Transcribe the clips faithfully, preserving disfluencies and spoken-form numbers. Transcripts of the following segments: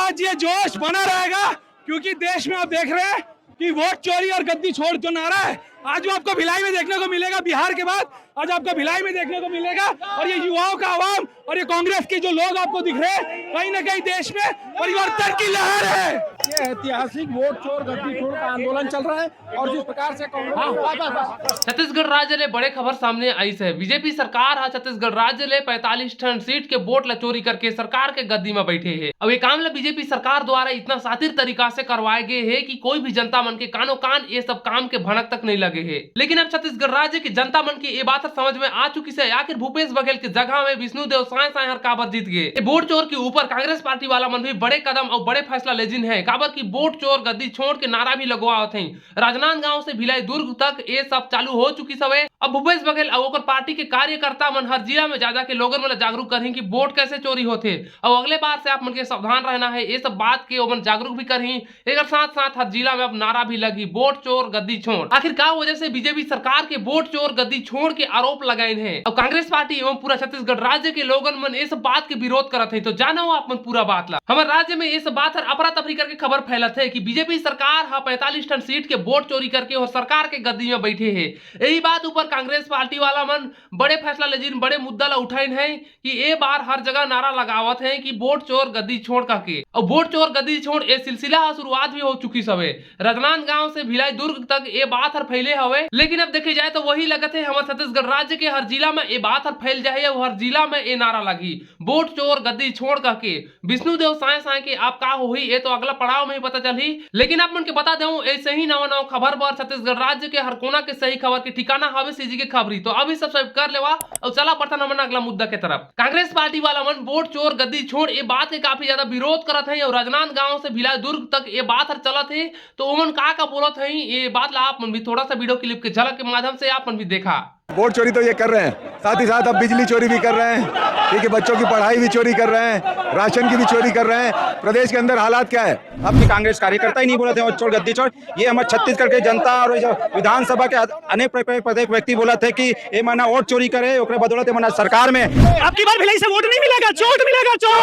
आज ये जोश बना रहेगा, क्योंकि देश में आप देख रहे हैं कि वोट चोरी और गद्दी छोड़ जो नारा है, आज वो आपको भिलाई में देखने को मिलेगा। बिहार के बाद आज आपको भिलाई में देखने को मिलेगा। और ये युवाओं का आवाम और ये कांग्रेस के जो लोग आपको दिख रहे हैं, कहीं ना कहीं देश में परिवर्तन की लहर है। ये ऐतिहासिक वोट चोर गद्दी छोड़ का आंदोलन चल रहा है और जिस प्रकार से कांग्रेस छत्तीसगढ़ राज्य ले बड़े खबर सामने आइस हे। बीजेपी सरकार ह छत्तीसगढ़ राज्य ले पैंतालीस ठन सीट के वोट ला चोरी करके सरकार के गद्दी म बैठे हे। अब ये काम ला बीजेपी सरकार द्वारा इतना शातिर तरीका से करवाए गए हे कि कोई भी जनता मन के कानो कान ये सब काम के भनक तक नहीं लगे हे। लेकिन अब छत्तीसगढ़ राज्य के जनता मन के ये बात ह समझ में आ चुकी से आखिर भूपेश बघेल के जगह में विष्णुदेव साय साय हर काबर जीत गए। ये वोट चोर के ऊपर कांग्रेस पार्टी वाला मन भी बड़े कदम और बड़े फैसला लेजिन हे, काबर कि वोट चोर गद्दी छोड़ के नारा भी लगवावत हे। राजनांदगांव से भिलाई दुर्ग तक ये सब चालू हो चुकी हवे। अब भूपेश बघेल अउ ओकर पार्टी के कार्यकर्ता मन हर जिला में जा जा के लोगन मन ला जागरूक करही कि वोट कैसे चोरी होथे, अउ अगले बार से आप मन के सावधान रहना है। ये सब बात के ओमन जागरूक भी करही। एकर साथ साथ हर जिला में अब नारा भी लगही, वोट चोर गद्दी छोड़। आखिर का वजह से बीजेपी सरकार के वोट चोर गद्दी छोड़ के आरोप लगाइन हे? अब कांग्रेस पार्टी एवं पूरा छत्तीसगढ़ राज्य के लोगन मन ये सब बात के विरोध करत हे। तो जानो आप मन पूरा बात ला। हमर राज्य में ये सब बात हर अफरा तफरी करके खबर फैलत हे कि बीजेपी सरकार ह पैंतालीस ठन सीट के वोट चोरी करके और सरकार के गद्दी में बैठे हे। यही बात ऊपर कांग्रेस पार्टी वाला मन बड़े फैसला लेजिन, बड़े मुद्दा ला उठाइन हे कि ए बार हर जगह नारा लगावत हे कि वोट चोर गद्दी छोड़ कहके। और वोट चोर गद्दी छोड़ ए सिलसिला ह शुरुआत भी हो चुकी हवे। राजनांदगांव से भिलाई दुर्ग तक ए बात हर फैले हवे। लेकिन अब देखे जाए तो वही लगत हे हमर छत्तीसगढ़ राज्य के हर जिला में ए बात हर फैल जाही और हर जिला में ए नारा लगही, वोट चोर गद्दी छोड़ कहके। विष्णुदेव साय साय के आप का होही, ये तो अगला पड़ाव में ही पता चलही। लेकिन आप मन के बता देहूं, ऐसे ही नवा नवा खबर बर छत्तीसगढ़ राज्य के हर कोना के सही खबर के ठिकाना हवे सीजी के खबरी। तो अभी सब्सक्राइब कर लेवा और चला बढ़थन हमन अगला मुद्दा के तरफ। कांग्रेस पार्टी वाला मन वोट चोर गद्दी छोड़ ये बात के काफी ज्यादा विरोध करत हे और राजनांदगांव से भिलाई दुर्ग तक ये बात हर चलत हे। तो ओमन का का बोलत हे, ये बात ला आप मन भी थोड़ा सा वीडियो क्लिप के झलक के माध्यम से आप मन भी देखा। वोट चोरी तो ये कर रहे हैं, साथ ही साथ अब बिजली चोरी भी कर रहे हैं, ठीक है, बच्चों की पढ़ाई भी चोरी कर रहे हैं, राशन की भी चोरी कर रहे हैं। प्रदेश के अंदर हालात क्या है? अब भी कांग्रेस कार्यकर्ता ही नहीं बोलत हे वोट चोर गद्दी छोड़। ये हमर छत्तीसगढ़ के जनता और ये जो विधानसभा के अनेक प्र-, प्र-, प्रत्येक व्यक्ति बोलत हे कि ये मन ह वोट चोरी करे, ओकरे बदौलत ये मन ह सरकार में। अब की बार भिलाई से वोट नहीं मिलेगा, चोट मिलेगा, चोट।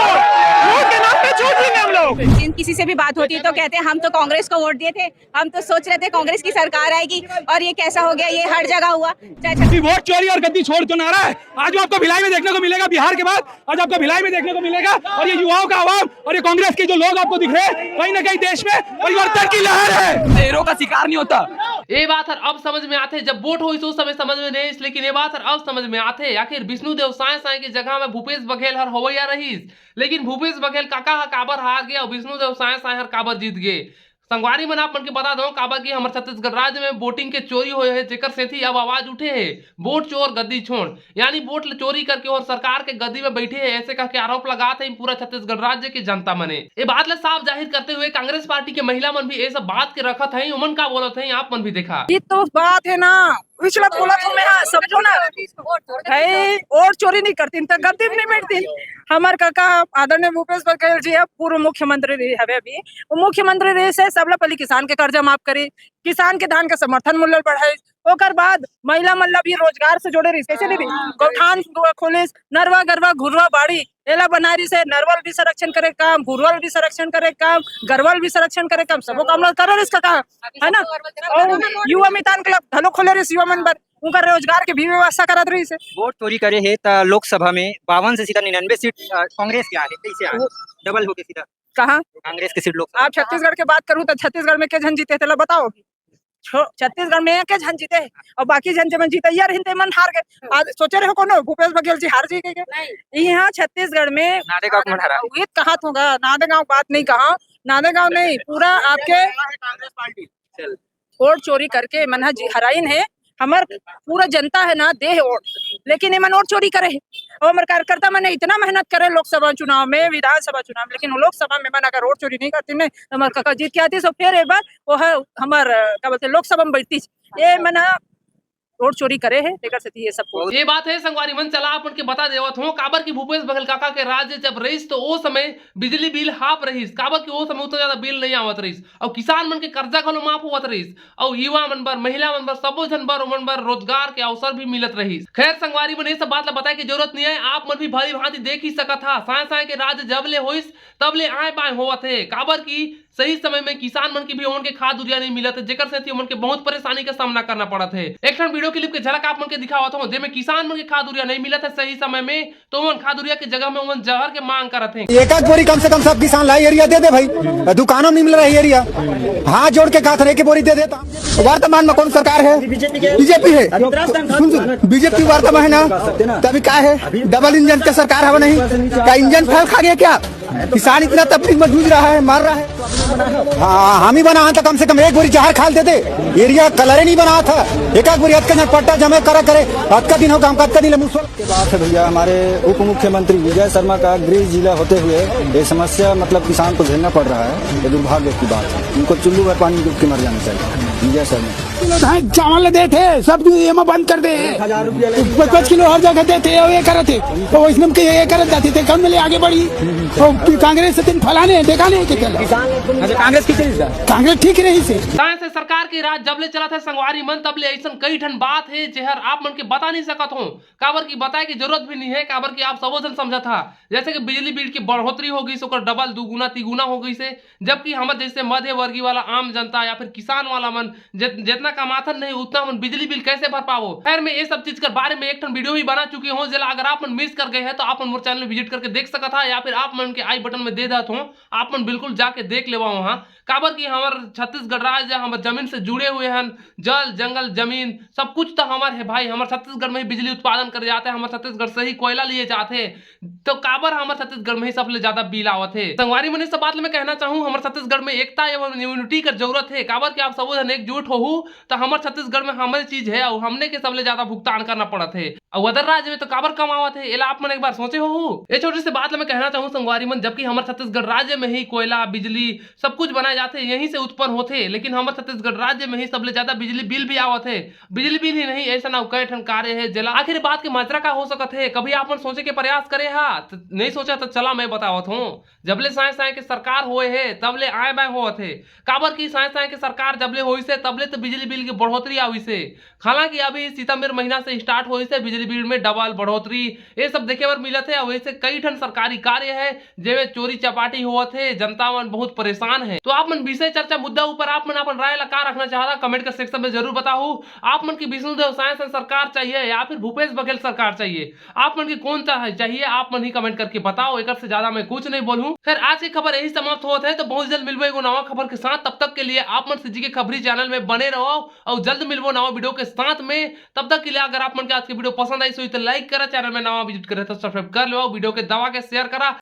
वोट के नाम पे चोट लेंगे हम लोग। जिन किसी से भी बात होती है तो कहते हैं, "हम तो कांग्रेस को वोट दिए थे, हम तो सोच रहे थे कांग्रेस की सरकार आएगी और ये कैसा हो गया, ये हर जगह हुआ।" चाहे छत्तीस वोट चोरी और गद्दी छोड़ जो नारा है, आज वो आपको भिलाई में देखने को मिलेगा, बिहार के बाद आज आपको भिलाई में देखने को मिलेगा। और ये युवाओं का आवाम और ये कांग्रेस के जो लोग आपको दिख रहे हैं, कहीं ना कहीं देश में परिवर्तन की लहर है। शेरों का शिकार नहीं होता। ये बात हर अब समझ में आथे, जब वोट होइस उस समय समझ में नहीं आइस, लेकिन ये बात हर अब समझ में आथे। आखिर विष्णुदेव साय साय के जगह में भूपेश बघेल हर होवैया रहिस, लेकिन भूपेश बघेल काका ह काबर हार गया और विष्णुदेव साय साय हर काबर जीत गए? संगवारी मन, आप मन के बता दो, काबर कि हमर छत्तीसगढ़ राज्य में वोटिंग के चोरी होए हे, जेकर सेती अब आवाज उठे हे, "वोट चोर गद्दी छोड़", यानी वोट ल चोरी करके और सरकार के गद्दी में बैठे हे, ऐसे कह के आरोप लगात हे पूरा छत्तीसगढ़ राज्य के जनता मने। ये बात ल साफ जाहिर करते हुए कांग्रेस पार्टी के महिला मन भी ये सब बात के रखत हे। उमन का बोलत हे, आप मन भी देखा। ये तो बात है ना, पिछला बोला तो मैं, हाँ, समझो ना, है, वोट चोरी नहीं करती तो गद्दी में नहीं बैठती। हमर काका आदरणीय भूपेश बघेल जी है, पूर्व मुख्यमंत्री रहे हवे अभी, वो मुख्यमंत्री रहे से सबले पहले किसान के कर्जा माफ करी, किसान के धान के समर्थन मूल्य बढ़ाई, ओकर बाद महिला मन ला भी रोजगार से जोड़े रहिस, कैसे दीदी? गौठान खोलिस, नरवा गरवा घुरवा बाड़ी एला बनाए रहिस हे, नरवा ल भी संरक्षण करे काम, घुरवा ल भी संरक्षण करे काम, गरवा ल भी संरक्षण करे काम, सबो काम ला करे रहिस काका, है ना? और युवा मितान क्लब घलो खोले रहिस युवा मन बर, उनका रोजगार के भी व्यवस्था करत रहिस हे। वोट चोरी करे हे त लोकसभा में बावन से सीधा निन्यानवे सीट, अ, कांग्रेस के आ हे, कैसे आ हे? डबल हो गए सीधा। कहाँ? कांग्रेस के सीट लोकसभा। आप छत्तीसगढ़ के बात करूँ तो छत्तीसगढ़ में के झन जीते, तेला बताओ। छो-, छत्तीसगढ़ में एक झन जीते हे और बाकी झन जेमन जीतैया रहिन, तेमन हार गए। आज सोचे रहे हो कोनो भूपेश बघेल जी हार जी के? नहीं। यहाँ छत्तीसगढ़ में नांदेगांव में हरा। ये कहा तो गा, नांदेगांव बात नहीं कहा, नांदेगांव नहीं, पूरा आपके कांग्रेस पार्टी। चल। वोट चोरी करके मन ह जी हराइन हे, हमर पूरा जनता है ना दे हे वोट, लेकिन एमन वोट चोरी करे हे। और हमर कार्यकर्ता मन इतना मेहनत करे लोकसभा चुनाव में, विधानसभा चुनाव में, लेकिन लोकसभा में मन अगर वोट चोरी नहीं करती ने, तो हमर काका जीत के आती। सो फिर एक बार वो है हमर, अ, क्या बोलते, लोकसभा में बैठती। ये मन ह रोड चोरी करे हे, तेकर सेती ये सब हो। ये बात हे संगवारी मन, चला आप मन के बता देवत हों, काबर कि भूपेश बघेल काका के राज जब रहिस तो ओ समय बिजली बिल हाफ रहिस, काबर कि ओ समय उतना ज्यादा बिल नहीं आवत रहिस, अउ किसान मन के कर्जा घलो माफ होवत रहिस, अउ युवा मन बर, महिला मन बर, सबो झन बर, ओमन बर रोजगार के अवसर भी मिलत रहिस। खैर संगवारी मन, ये सब बात ला बताए के जरूरत नहीं है, आप मन भी भली भांति देख ही सकत हा, साय साय के राज जब ले होइस तब ले आय बाय होवत हे, काबर कि सही समय में किसान मन के भी ओमन के खाद यूरिया नहीं मिलत हे, जेकर सेती ओमन के बहुत परेशानी का सामना करना पड़त हे। एक ठन वीडियो क्लिप के झलक आप मन के दिखावत हों, जेमे किसान मन के खाद यूरिया नहीं मिलत हे सही समय में, तो ओमन खाद यूरिया के जगह में ओमन जहर के मांग करत हे। एक आध बोरी कम से कम सब किसान ला यूरिया दे दे भाई, दुकानों में नहीं मिल रहा है यूरिया। हाथ जोड़ के कहत हे, एक बोरी दे दे। तो वर्तमान में कौन सरकार है? बीजेपी है। सुन, सुन, बीजेपी वर्तमान है ना, तभी का है, डबल इंजन के सरकार हवा नहीं, का इंजन फेल खा गया क्या? किसान इतना तकलीफ में जूझ रहा है, मर रहा है। हाँ, हम ही बना तो कम से कम एक बोरी जहर खा लेते थे। यूरिया कलर ही नहीं बना था, एक आध बोरी अतका जन पट्टा जमा करा करे, अतका दिन होगा, हम कतका दिन ले मुसवा। के बात है भैया, हमारे उप मुख्यमंत्री विजय शर्मा का गृह जिला होते हुए ये समस्या, मतलब, किसान को झेलना पड़ रहा है, ये दुर्भाग्य की बात है। उनको चुल्लू भर पानी में डूब के मर जाना चाहिए विजय शर्मा। किलो धान चावल देथे, सब एमा बंद कर दे। पाँच पाँच किलो हर जगह देथे, अउ ये करत हे। तो वैष्णव के ये करत जाथे, ते कौन मिले आगे बढ़ी? तो कांग्रेस से दिन फलाने, ठेकाने के चल। अच्छा, कांग्रेस की चलिस गा? कांग्रेस ठीक रहिस हे। ताय से सरकार के राज जब ले चलत हे संगवारी मन, तब ले अइसन कई ठन बात हे, जेहर आप मन के बता नहीं सकत हों, काबर कि बताए के जरूरत भी नहीं है, काबर कि आप सबो झन समझत हा। जैसे कि बिजली बिल की बढ़ोतरी हो गई, ओकर डबल, दुगुना, तिगुना हो गई से, जबकि हमर जैसे मध्य वर्गीय वाला आम जनता या फिर किसान वाला मन जित-, जितना कमाथन नहीं, उतना हमन बिजली बिल कैसे भर पाबो? खैर, मैं ये सब चीज के बारे में एक ठन वीडियो भी बना चुके हों, जेला अगर आप मन मिस कर गए हैं तो आप मन मोर चैनल विजिट करके देख सकत हा, या फिर आप मन के आई बटन में दे देत हों, आप मन बिल्कुल जाके देख लेवा वहाँ। काबर कि हमर छत्तीसगढ़ राज्य हमर जमीन से जुड़े हुए हन, जल, जंगल, जमीन, सब कुछ तो हमर हे भाई। हमर छत्तीसगढ़ में ही बिजली उत्पादन करे जाथे, हमर छत्तीसगढ़ से ही कोयला लिए जाथे, तो काबर हमर छत्तीसगढ़ में ही सबले ज्यादा बिल आवत हे? संगवारी मन, इस बात ले मैं कहना चाहूँ, हमर छत्तीसगढ़ में एकता एवं यूनिटी कर जरूरत हे, काबर कि आप सबो झन एकजुट होहू, तो हमर छत्तीसगढ़ में हमरे चीज हे, अउ हमने के सबले ज्यादा भुगतान करना पड़त हे। अउ अदर राज्य में तो काबर कम आवत हे, एला आप मन एक बार सोचे होहू? ये छोटी सी बात ले मैं कहना चाहूँ संगवारी मन, जबकि हमर छत्तीसगढ़ राज्य में ही कोयला, बिजली, सब कुछ बनाए जाथे, यहीं से उत्पन्न होथे, लेकिन हमर छत्तीसगढ़ राज्य में ही सबले ज्यादा बिजली बिल भी आवत हे। बिजली बिल ही नहीं, ऐसा ना कई ठन कार्य हे, जेला आखिर बात के माजरा का हो सकत हे, कभी आप मन सोचे के प्रयास करे हा? त नहीं सोचा, तो चला मैं बतावत हूँ। जब ले साय साय के सरकार होए हे, तब ले आय बाय होवत हे। काबर कि साय साय के सरकार जब ले होइस हे, तब ले तो बिजली बिल के बढ़ोतरी आविस हे। हालांकि अभी सितंबर महीना से स्टार्ट होइस हे बिजली बिल में डबल बढ़ोतरी, ये सब देखे बर मिलत हे। अउ ऐसे कई ठन सरकारी कार्य हे, जेमे चोरी चपाटी होवत हे, जनता मन बहुत परेशान हे। तो आप मन विषय चर्चा मुद्दा ऊपर आप मन अपन राय ला का रखना चाहता, कमेंट के सेक्शन में जरूर बताहू। आप मन के विष्णुदेव साय साय सरकार चाहिए या फिर भूपेश बघेल सरकार चाहिए, आप मन के कौन सा है चाहिए, आप मन ही कमेंट करके बताओ। एकर से ज्यादा मैं कुछ नहीं बोलूँ। खैर, आज की खबर यही समाप्त होत हे, तो बहुत जल्द मिलबो एगो नवा खबर के साथ। तब तक के लिए आप मन सीजी के खबरी चैनल में बने रहो अउ जल्द मिलबो नवा वीडियो के साथ में। तब तक के लिए अगर आप मन के आज के वीडियो पसंद आइस होही तो लाइक करा, चैनल में नवा विजिट करे तो सब्सक्राइब कर लो, वीडियो के दबा के शेयर करा।